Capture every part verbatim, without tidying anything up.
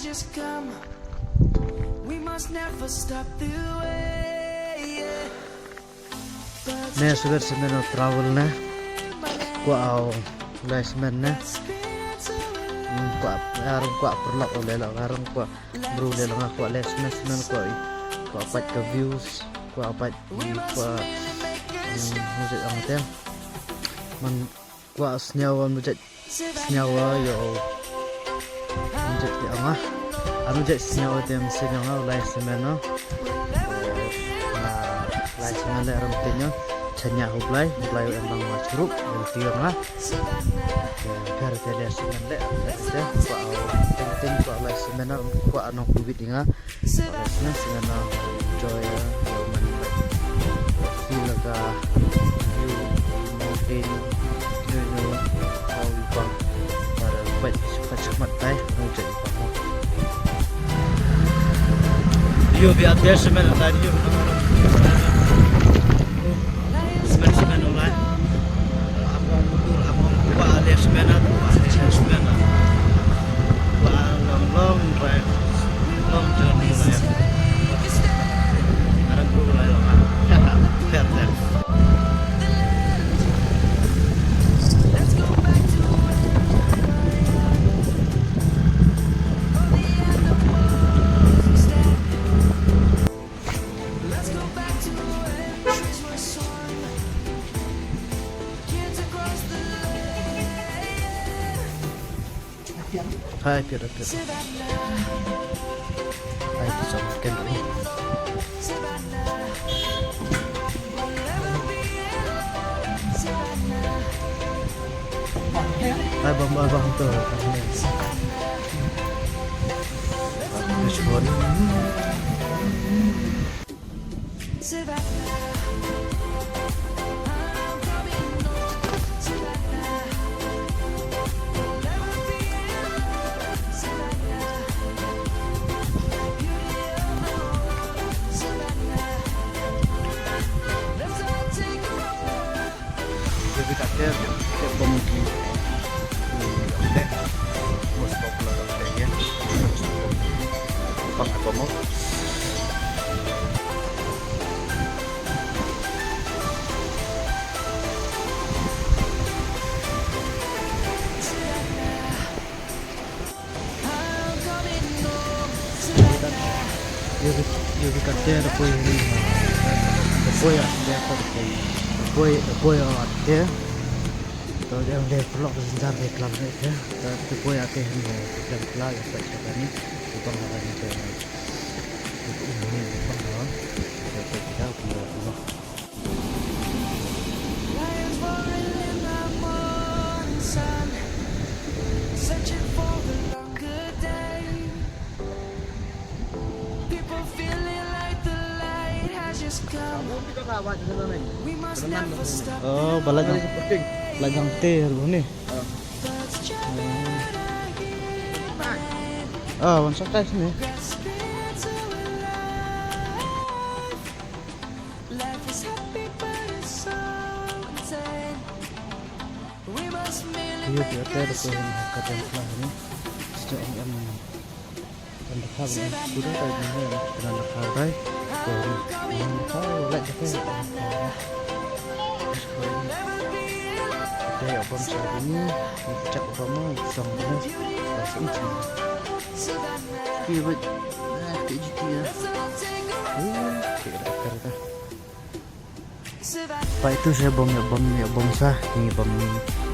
Just come. We must never stop the way, yeah. Ne shuwa shuwa no travel ne. Kwah u lai smen ne. Hmm, kwah, arung kwah pyrlok u leh la, arung kwah bru leh la, nga kwah lai smen smen, kwah i, kwah pat ka views, kwah pat i, kwah, hmm, music ang te. Man kwah sniaw wa mujat sniaw wa yo. Mujat ki anga. Anu jat sniaw wa tem sniaw nga u lai smen no. Na lai smen le ram tinyo. Chanya hublai, hublai em bang wa churup, em tiyo nga. Kar te le smen le, te kwah u ting ting kwah lai smen no, kwah anong kubit nga. Ora sna sna na joy ya man. Feel like a view mountain, you know, how you come. Para pat pat mat tai, no jai pa mo. Yo bi abdes semen tadi yo. Semen semen online. Abang mudur, abang buka alias semen, buka alias semen. Buka long long drive. Hai, pira, pira. Hai, tu sama kan tu. Hai, bang, bang, bang, tu. This one. Jadi kata dia pun mungkin. Most popular kata dia. Pang apa mau? Yo ki, yo ki kate da poi hi. Da poi ate ko da poi. Da poi, da poi ate. To jam de pelok jinjar de klam de ke. Da poi ate hi mo jam kla ya pa chakani. Utang ada ni de. Ini utang ha. Da poi kita pun da pun. Oh, ba la jang, la jang te ruh ni. Ah, wan sa kai sini. Yo, yo, te da ko hin ka tem kla ni. Sto em em. Kan da kha ni, kuda ta ni, kan da kha dai. Ko ni, kan da kha, like da kha. Te ya bam sa ni, ni chak bam ma, song ni. Bam sa ni. Ki ba, ah, ki ji ki ya. Ki da kha da. Peit tu sha bam ïa bam ïa bam sa, ngi bam ngi,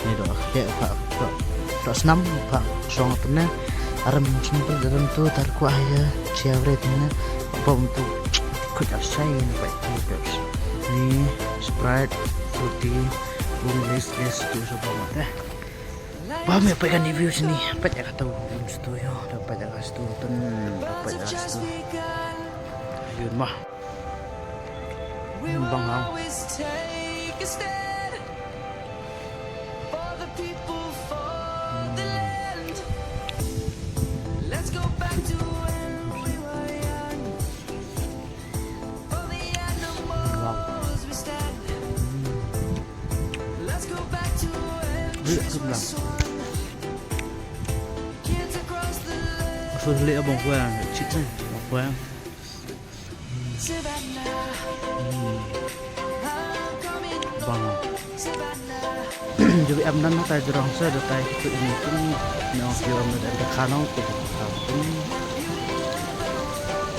ngi doh khe pha, pha, pha snam, pha shong pynne, aram snam pynne, aram tu tar kwah ïa, chia vre pynne, bam tu, khuid ar shai, ngi peit tu, peit. Ni, Sprite, Fruity, bam les, les, tu sha bam te. Bam ïa peit kane view shini, peit ïa katu, bam stu ïa, peit ïa katu, peit ïa katu. Yun ma. Bang hang. Wow. Hmm. Ri, ri, ri. Su le abang kuang, chit sen, abang kuang. Bang. Ju em nan na tai jrong sa da tai tu ini tu. Nong ju em da da khanong tu.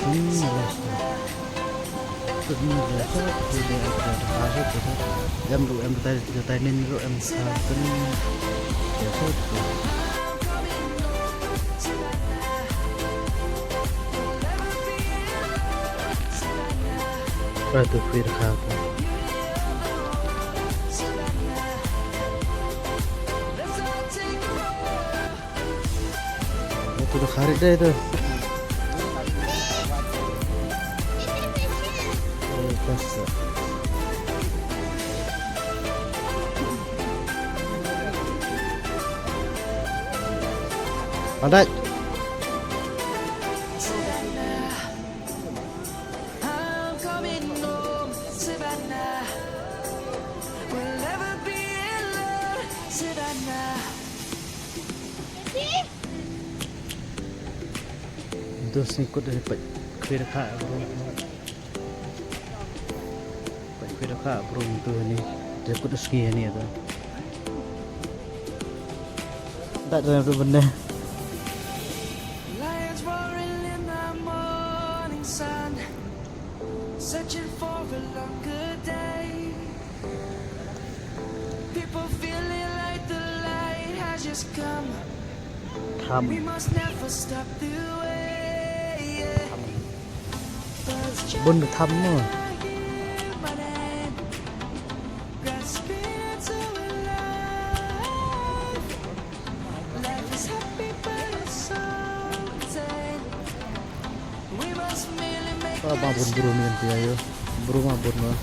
Hmm. Em ruh em tai, tai nin ruh em sa. Ba tu khuir kha tu. Itu dah karet dah itu. Oh, pas dah. Padat. Dos ni kut dari pet kira kha bro. Pet kira kha bro tu ni. Dia kut dos ni ni tu. Tak ada tu benda. Lions roaring in the morning sun, searching for a longer day. People feeling like the light has just come. Tham. We must never stop the way, yeah. Bun tham mo. Grasping into a life. Life is happy, but it's so insane. We must merely make. Ka ba bun bru ni kan pia yo. Bru ma bun ma.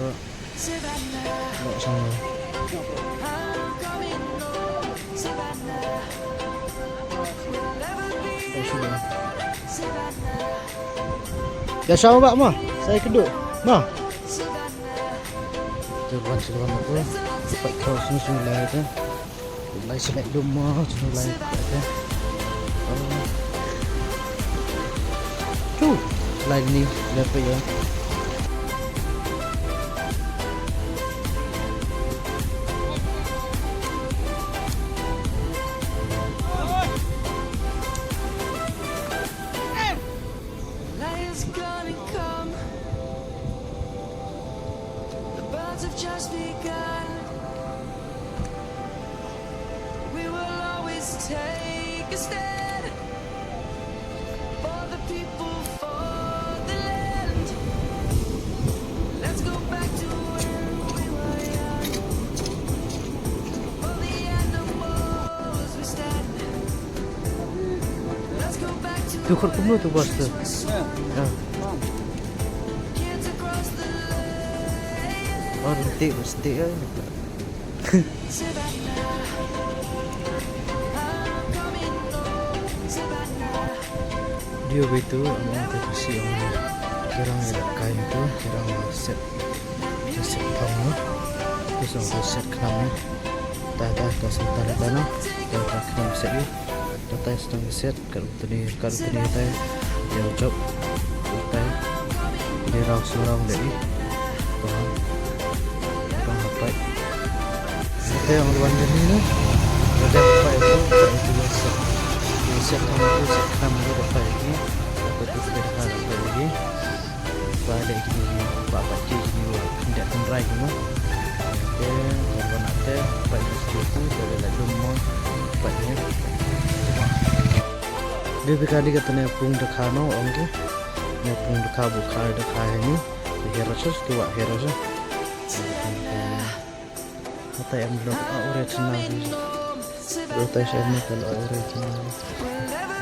Lo. Lo sang lo. Lo sini. Ya sama bak ma. Saya keduk. Ma. Jalan jalan apa? Cepat kau sini sini lah itu. Lai sini dum ma sini lai itu. Tu lai ni lepas ya. Light is gonna come. The birds have just begun. We will always take a stand for the people, for the land. Let's go back to when we were young. For the animals we stand. Tu khot kumno tu bos tu? Ya. Oh, renti mesti ya. Dia begitu, amo tu kasi ong. Kirang ila kai tu, kirang set. Set pang no. Tu song tu set khnam ni. Ta ta ta song ta ta no. Ta ta khnam set ni. Ta ta song set. Ka ruh tuni, ka ruh tuni tai. Ïa u jop. Tai. Dei raw shu raw leh i. Tuhan. Tuhan hapai. Te ong luan jani ne. Raja hapai tu. Ïa u set. Ïa u set khnam tu, set khnam tu hapai ni. Hapai tu, hapai lagi. Ba leh kine, ba pat ki kine, ba khyndiat tynrai kine. Te ba na te ba ni sdie tu, ba leh leh dum mo, ba ni. Dei ba kane ka tne pung da kha no ong ki. Mo pung da kha, bu kha da kha he ni. He ra sha tu wa he ra sha. Hatai em lo a ore chna. Lo tai sha em lo a ore chna.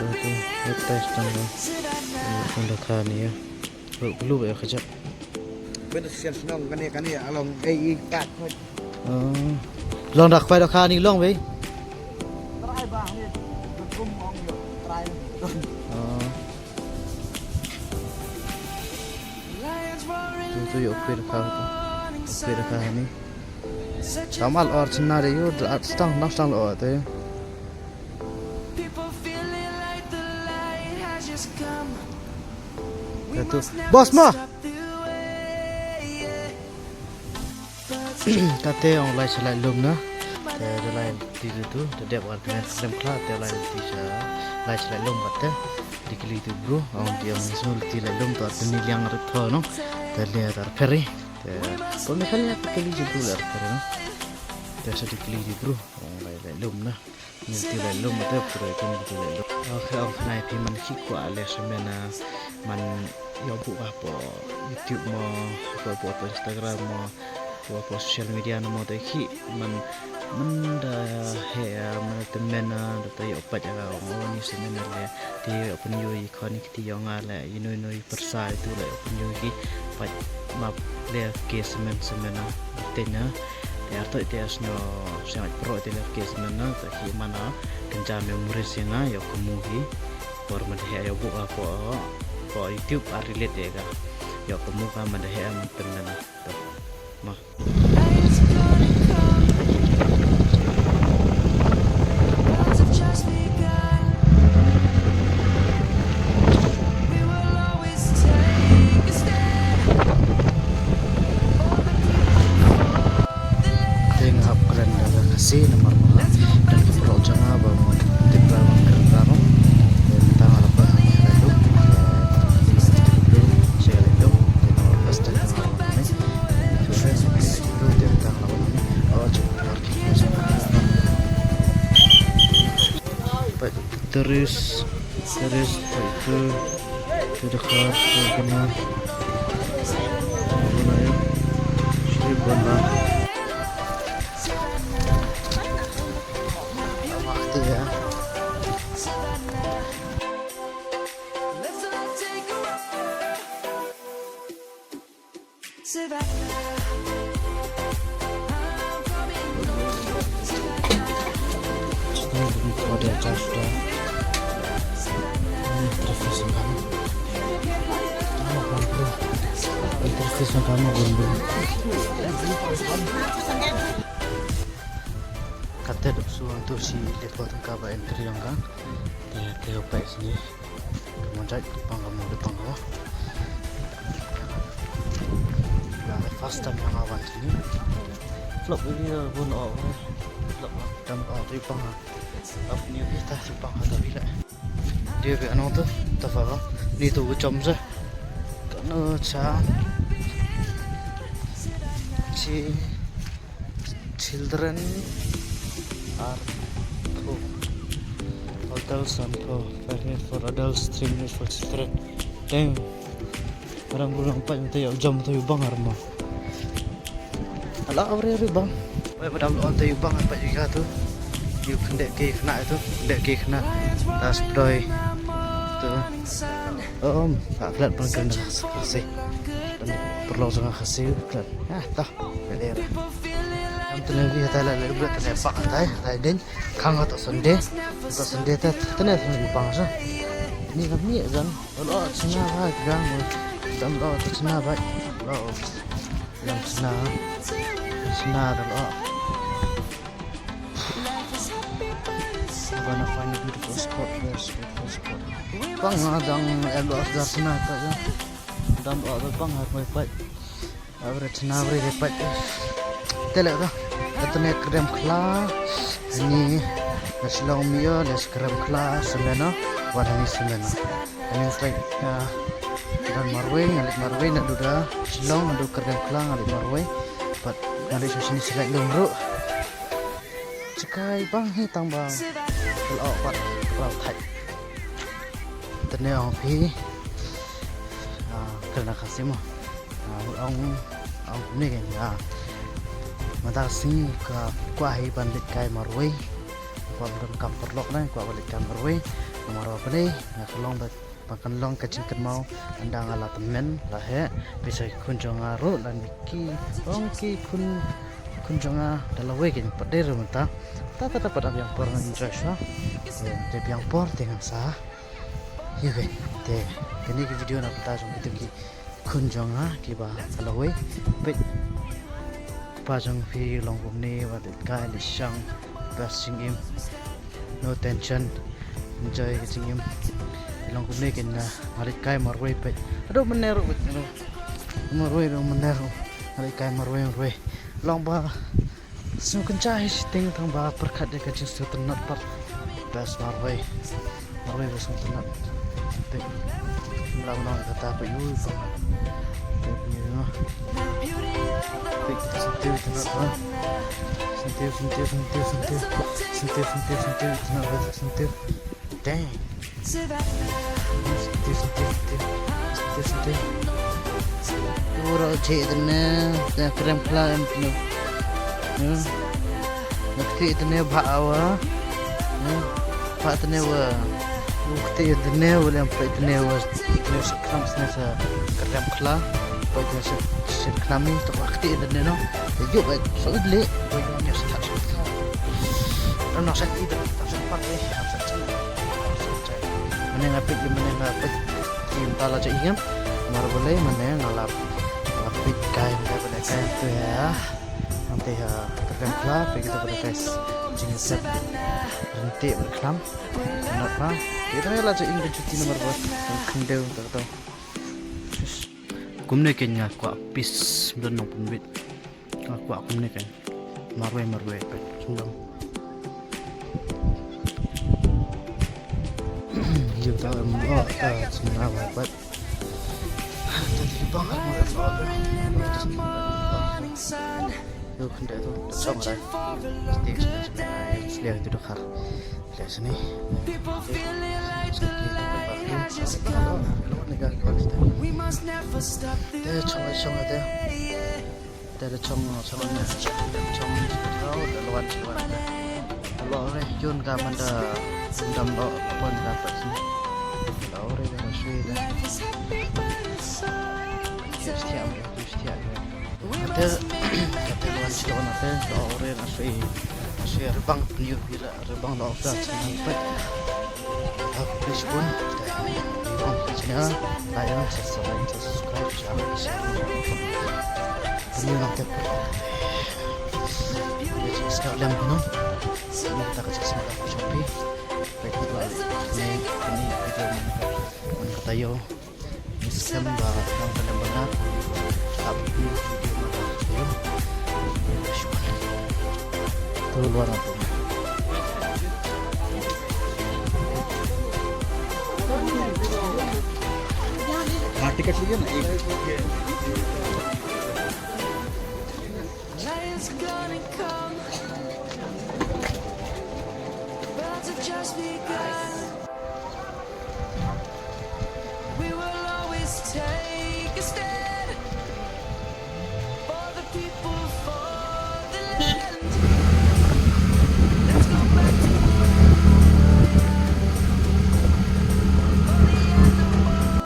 Lo tu, lo tai sha lo. Pung da kha ni ya. Lu, lu ba khajak. Benda sian senang kane, kane along ei i pat. Oh. Long da khwai da kha ni long wei. Trai ba ni kum ong yo trai. Oh. Tu tu yo khwai da kha tu. Khwai da kha ni. Tamal or chna de yo da stang na stang lo te. People feel Katu. Boss mo. Kate ong lai shalai lum na. Te da lai ti tu tu, da dep ar kena klem khla, te lai ti sha, lai shalai lum kate. Di kili tu bro, ong di ong sngul ti lai lum tu ar teni liang ar tho no. Te le ar peri. Te pon kali ar kili tu bro ar peri no. Te sa di kili tu bro, ong lai lai lum na. Ngi ti lai lum te pura kum ti lai lum. Ong kha ong khnai phi man khi kwah le sha mena man ïoh buh hapoh YouTube mo, hapoh, hapoh Instagram mo, hapoh, hapoh social media no mo te khi man, man da heh, man da tymmen, da ta ïoh pait ïa ka ong o ni sha mena le te ïoh pynïoh ïa khon ïa kti ïoh nga le ïa noi noi pyrsa ïa tu le ïoh pynïoh ki pait map le ke sha men sha mena te na. Te arto ite as nyo sngewbha pro ite leh ke smen na ta hi mana kynja memories ïa nga ïa ka movie. Por ma dei ïa buh ka ko ko YouTube a relate ïa ka. Ïa ka movie ma dei am pynna na. To. Ma. Te nga hap kren da ka Khasi namar ba dang ki paralok jong nga ba mo tip ba ban kren da mo. Te mynta nga la poi ha Mawlai Duk. Te nga la poi ha Mawlai Duk. Te nga la poi ha Mawlai Duk. Te mynta nga la poi ha Mawlai Duk. Peit, terus, terus, peit tu. Tu da kha, tu kena. Tu kena ya. Sri kena. Wah, tu ya. Interface ng kama. Interface ng kama gun gun. Kata dok suang tu si lepo tengka ba entry yang ka. Te te opai sini. Ka mon jait pang ka mon pang ka. Ba first time nga wan sini. Vlog ini bun oh. Vlog tam oh tu pang. Ap ni kita tu pang ka bila. Dia be ano tu tafa. Ni tu jom sa. Kano cha. Chi. Children are four. Adults are four. Five minutes for adults, three minutes for children. Damn. Orang burung empat minit ya jam tu bang arma. Ala awre awre bang. Wei madam on tu bang empat juga tu. Yu khyndai ki khynnah tu, khyndai ki khynnah. Tas pdoi. Tu. Om, ka flat pang kena kasih. Perlu sangat kasih flat. Ah, tah. Kali ya. Am tene bi hatai la le bret tene pak hatai, hatai den. Khang hato Sunday. Hato Sunday ta tene Sunday pang sa. Ni kami zan. Lo chna ba gang. Dam lo chna ba. Lo. Dam chna. Chna da lo. Gonna find a beautiful spot. Where's beautiful spot? Pang ha dang elo da chna ta. Dam lo pang ha koi pai. Abre chna abre de pat. Tele da. Katne krem khla. Ani. Naslong mio les krem khla semena. Wan ani semena. Ani slai. Dan marwei ngali marwei na duda. Slong nadu krem khla ngali marwei. Pat ngali sini slai lum ru. Chikai bang hi tang bang. Kel au pat. Kel au thai. Tene ong phi. Ah, kena kasih mo. Ah, ong, ong ni kan, ah. Mata sing ka kwah hi ban leit kai marwei. Kwah ban kam paralok na, kwah ban leit kai marwei. Marwei pele, nga ka long ba, ba kan long ka jingkynmaw, ynda nga la tymmen, la heh, pisa khun jong nga ruh, la ni ki, ong ki khun, khun jong nga, da lawei kin pat dei ruh mynta. Ta ta ta pat biang por ngan enjoy sha. Te biang por te ngan sa. Yu ke, te, kane ka video na pynta jong kito ki khun jong nga kiba ka lawei. Peit. Kpa jong phi long kumne, wat kai li shang, best jingim. No tension. Enjoy ka jingim. Long kumne kein nga leit kai marwei peit. Haduh mynne ruh peit. Marwei ruh mynne ruh. Nga leit kai marwei marwei. Long ba sngewkynjah hi shiteng tang ba pyrkhat ïa ka jingsngewtynnat pat. Best marwei. Marwei ba sngewtynnat. Peit. Lam nong kata peit ui ba. Peit ni no. Peit kita syntiew tynnat ba. Syntiew syntiew syntiew syntiew. Syntiew syntiew syntiew tynnat ba syntiew. Dang. Syntiew syntiew syntiew. Syntiew syntiew. Ura jeh dane da krem khla em pynïoh. Hmm. Nakti dane bha awa. Hmm. Bha dane wa. Ukti dane wa lem pynïoh dane wa. Pynïoh sa krem sne sa krem khla. Pynïoh sa sa krem ni to akti dane no. Juk ai so idli. Pynïoh sa tak sa. Ano sa idli. Tak sa pak eh. Tak sa. Mane nga peit, mane nga peit. Kim ta la cha ingam. Mar balei mane nga lap. Nga peit kai, nga peit kai tu ya. Nanti ha, kyrdan khla, peit kita pada guys. Jingïasep. Rynti berkhlam. Kenapa? Kita la cha ing ka juti nomor buat. Khyndew tak tahu. Kumne kein nga kwah pis, mlien nongpynbit. Nga kwah kumne kein. Marwei marwei peit. Sngewdang. Ïa ta em lo ta sngewdang peit. Ta di bang marwei marwei. Ïa khyndiat tu ta chong rai. Sliang tu dkhar. Te sini. Te chong chong te. Te chong chong ne. Chong chong te lwan chong te. Lo re yun ka man da dam lo pon ka pa sini. Lo re ka sui da. Just ya, just ya. Te, te wan sdang te, ore na sui, sui rebang new bila rebang lo ka sdang pet. Please pun, rebang sdang, like, subscribe, share. Ini nak te. Sekarang no. Ini tak kasih semangat Shopee. Baik, ini, ini video mana kata yo. Skhem ba nang kane bana upload video mara taïew. Tu luar atu. Ah, ticket लीजिए ना, एक। Lion's gonna come. Birds have just begun.